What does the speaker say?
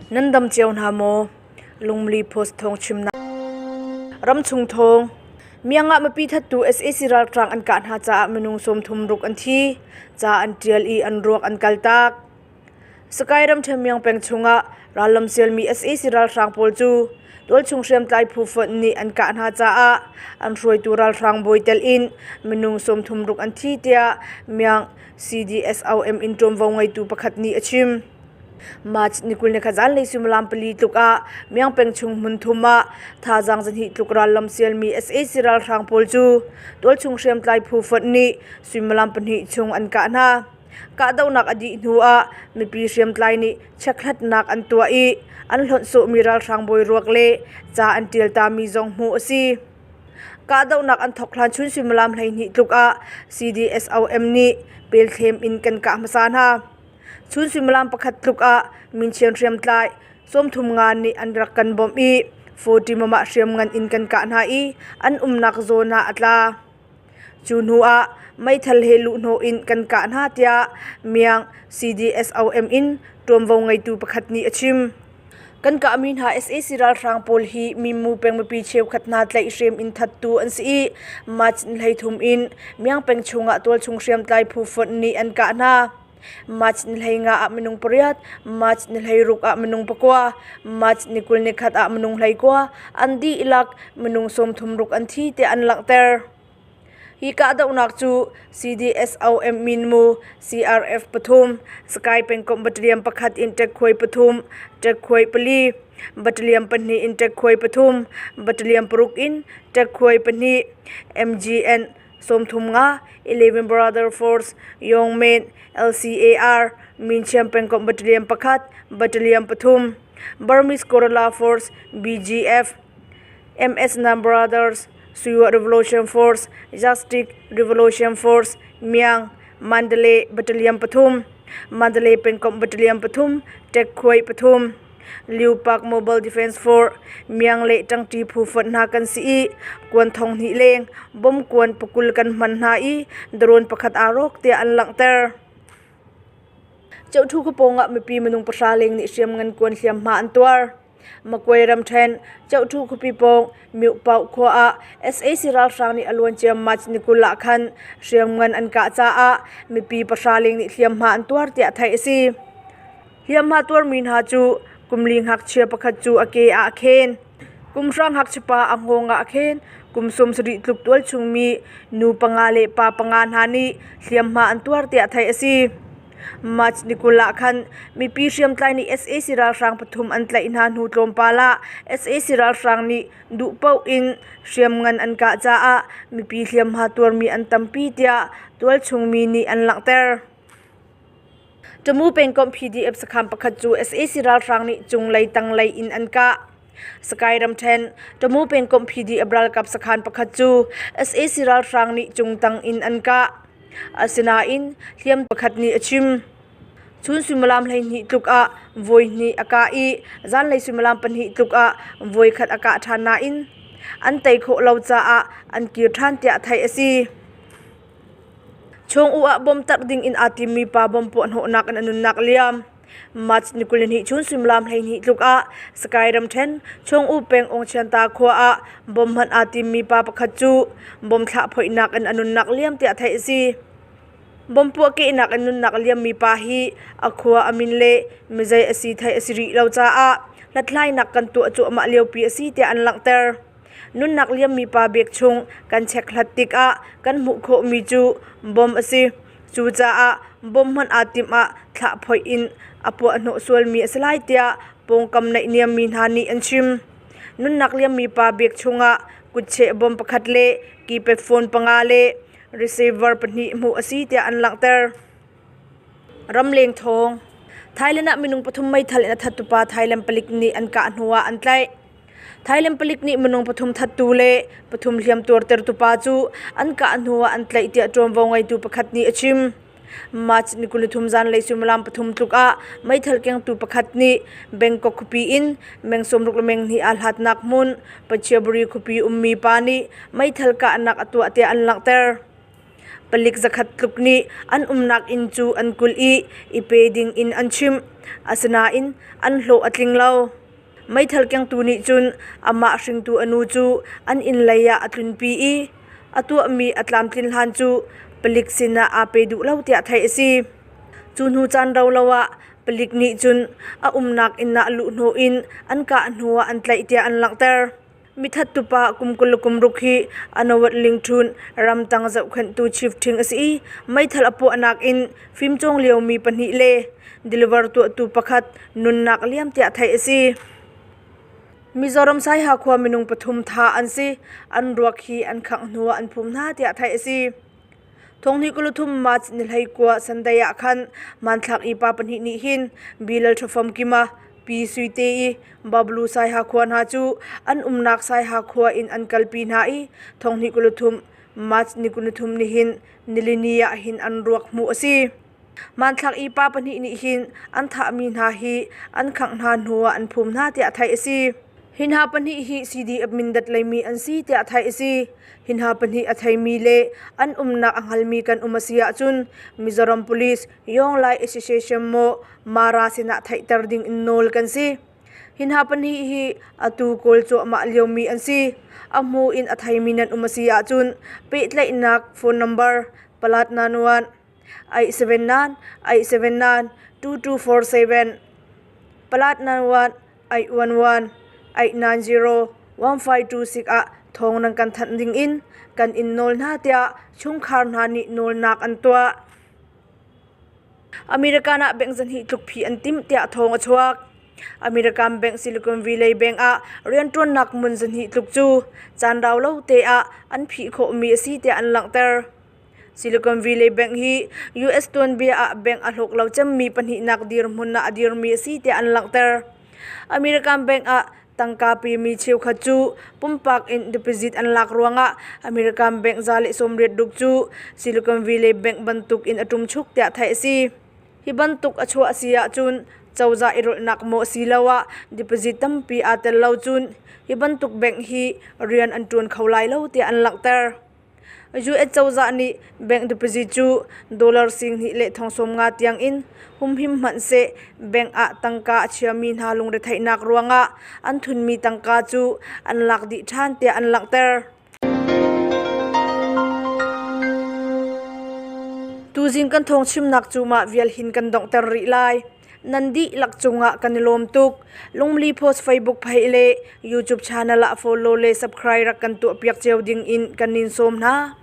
Nan dam cio hna maw? Lungmli Post thawng chimnak. Ramchung thawng. Miang ah mipi thattu sac ralhrang an kah hna caah minung 36 an thi. Ca an tial i an ruak an kaltak. Sakae ramṭhen Miang peng chungah rallam sialmi sac ralhrang pawl cu tualchung hriamtlai phu fonh nih an kah hna caah an hruaitu ralhrang bawi telh in minung 36 an thi tiah Miang CDSOM in ṭuanvo ngeitu pakhat nih a chim. March ni 21 zanlei suimilam 4 tluk ah Miang peng chung hmun thum ah thazaang zahnih tluk rallam sialmi sac ralhrang pawl cu tualchung hriamtlai phu fonh nih suimilam 2 chung an kah hna. Kahdohnak a dih hnuah mipi hriamtlai nih chekhlatnak an tuah i an hlonh sawhmi ralhrang bawi ruak le ca an ṭial tami zong hmuh a si. Kahdohnak an thawk hlan chun suimilam 12 tluk ah CDSOM nih pelthlem in kan kah hmasa hna. Chun suimilam 1 tluk ah Minchian hriamtlai 33 nih an rak kan bawmh i 40 mamah hriamngan in kan kah hna i an umnak zawn ah a tla. Cu hnu ah meithal he luhhnawh in kan kah hna tiah Miang CDSOM in ṭuanvo ngeitu pakhat nih a chim. Kan kahmi hna sac ralhrang pawl hi Mimmu peng mipi cheukhat hna tlaihhrem in thattu an si i March 13 in Miang peng chungah tualchung hriamtlai phu fonh nih an kah hna. March ni 15 ah minung 8, March ni 16 ah minung 9, March ni 21 ah minung 19, an dihlak minung 36 an thi tiah an langhter. Hi kahdohnak cu CDSOM Minmu CRF 3, Sky pengkomh battalion 1 in ṭekkhuai 3, ṭekkhuai 4, battalion 2 in ṭekkhuai 3, battalion 6 in ṭekkhuai 2, MGN 35, Eleven Brother Force, Yongmen, LCAR, Minchiam pengkomh Battalion 1, Battalion 3, Burmese Guerrilla Force, BGF, MS Nam Brothers, Suya Revolution Force, Justice Revolution Force, Myang, Mandalay Battalion 3, Mandalay pengkomh Battalion 3, Tek Khuai 3. Liupak Mobile Defense Force, Miang le ṭangṭi phu fonh hna kan si i kuan thong hnih leng bom kuan pakul kan hman hna i drone pakhat aa rawk tiah an langhter. Ceuṭhu khuapawng ah mipi minung 10 leng nih hriamngan kuan hliamhma an tuar. Magway ramṭhen Ceuṭhu khuapi pawng Myohpaoh khua ah sac ralhrang nih a luancia March ni 20 ah khan hriamngan an kah caah mipi 10 leng nih hliamhma an tuar tiah theih a si. Hliamhma tuarmi hna cu kumli ngakchia pakhat cu a ke ah a khen. Kum hra ngakchia pa a hngawng ah a khen. Kum 70 tluk tualchungmi nu panga le pa panga hna nih hliamhma an tuar tiah theih a si. March ni 20 ah khan mipi hriamtlai nih sac ralhrang pathum an tlaih hna hnu tlawmpal ah sac ralhrang nih duhpaoh in hriamngan an kah caah mipi hliamhma tuarmi an tampi tiah tualchungmi nih an langhter. Tamu pengkomh PDF sakhan pakhat cu sac ralhrang nih cunglei tanglei in an kah. Sakae ramṭhen Tamu pengkomh PDF ralkap sakhan pakhat cu sac ralhrang nih cungtang in an kah. Asinain hliam pakhat nih a chim. Chun suimilam 12 tluk ah voi hnih a kah i zanlei suimilam 2 tluk ah voikhat a kah ṭhan nain an tei khawh lo caah an kir ṭhan tiah theih a si. Chung-u ah bom tarh ding in aa timmi pa bom puahhnawhnak in a nunnak a liam. March ni 22 chun suimilam 12 tluk ah Sakae ramṭhen Chung-u peng Ongchianta khua ah bom hmanh aa timmi pa pakhat cu bom thlah phoihnak in a nunnak liam tiah theih a si. Bom puahkehnak in nunnak a liammi pa hi a khua a min le mizei a si theih a si rih lo caah hlathlainak kan tuah cuahmah liopi a si tiah an langhter. Nunnak liammi pa bek chung kan chekhlat tikah kan hmuh khawhmi cu bom a si. Cucaah bom hmanh aa timh ah thlah phoih in a puahhnawh sualmi a si lai tiah pawngkam naihniammi hna nih an chim. Nunnak liammi pa bek chungah kutcheh bom pakhat le keypad phone panga le receiver pahnih hmuh a si tiah an langhter. Ramleng thawng. Thailand ah minung pathum meithal in a thattupa Thailand palik nih an kah hnuah an tlaih. Thailand palik nih minung pathum thattu le pathum hliamtuar tertu pa cu an kah hnuah an tlaih tiah ṭuanvo ngeitu pakhat nih a chim. March ni 23 zanlei suimilam 3 tluk ah meithal kengtu pakhat nih Bangkok khuapi in meng 62 aa hlatnak hmun Pachaburi khuapi ummi pa nih meithal kahnak a tuah tiah an langhter. Palik zakhat tluk nih an umnak inn cu an kulh i i pe ding in an chimh. Asinain an hlawh a tling lo. Meithal kengtu nih cun amah hringtu a nu cu an inn lei ah a tlunpi i a tuahmi a tlamtlin hlan cu palik sinah aa pe duh lo tiah theih a si. Cu hnu caan rau lo ah palik nih cun a umnak inn ah luhhnawh in an kah hnuah an tlaih tiah an langhter. Mithattu pa kum 26 hi Anawat Lingṭhun ramtang zohkhenhtu chief ṭhing a si i meithal a puahnak in fimcawng liomi pahnih le deliver tuahtu pakhat nunnak liam tiah theih a si. Mizoram Saiha khua minung pathum thah an si. An ruak hi an khangh hnuah an phum hna tiah theih a si. Thonghnih 23 March ni 19 Sunday ah khan hmanthlak i pa pahnih nih hin Bilal Ṭhafamkima, Pi Suite i Bablu Saiha khua hna cu an umnak Saiha khua in an kalpi hna i thonghnih 23 March ni 23 nihin nilini ah hin an ruak hmuh a si. Hmanthlak i pa pahnih nih hin an thahmi hna hi an khangh hna hnuah an phum hna tiah theih a si. Hi hna pahnih hi CDF Mindat leimi an si tiah theih a si. Hi hna pahnih a theimi le an umnak a hngalmi kan um a si ahcun Mizoram Police Yonglai Association maw Mara sinah theihter ding in nawl kan si. Hi hna pahnih hi atu kawl cuahmah liomi an si. A hmu in a theimi nan um a si ahcun pehtlaihnak phone number palat 91 879 879 2247 palat 91 811 890 1526 ah thawng nan kan thanh ding in kan in nawl hna tiah chungkhar hna nih nawlnak an tuah. American ah bank zahnih tluk phi an timh tiah thawng a chuak. American Bank Silicon Valley Bank ah rianṭuannak mun zahnih tluk cu caan rau lo te ah an phih khawhmi a si tiah an langhter. Silicon Valley Bank hi US tuanbia ah bank a hlawk lo cemmi pahnihnak dirhmun ah a dirmi a si tiah an langhter. American bank ah tangka pemi cheukhat cu pumpak in deposit an lak ruangah American bank 180 ruk cu Silicon Valley Bank bantuk in a ṭumchuk tiah theih a si. Hi bantuk a chuah a si ahcun cozah i rawlhnak maw asiloah deposit tampi aa tel lo cun hi bantuk bank hi rian an ṭuan kho lai lo tiah an langhter. US cozah nih bank deposit cu dollar 10,000 le 50,000 tiang in humhim hmanhseh bank ah tangka a chiami hna lungretheihnak ruangah an thunmi tangka cu an lak dih ṭhan tiah an langhter. Tuzing kan thawng chimnak cu mah vial hin kan donghter rih lai. Nan dihlak cungah kan i lawm tuk. Lungmli Post Facebook page le YouTube channel ah follow le subscribe rak kan tuahpiak cio ding in kan in sawm hna.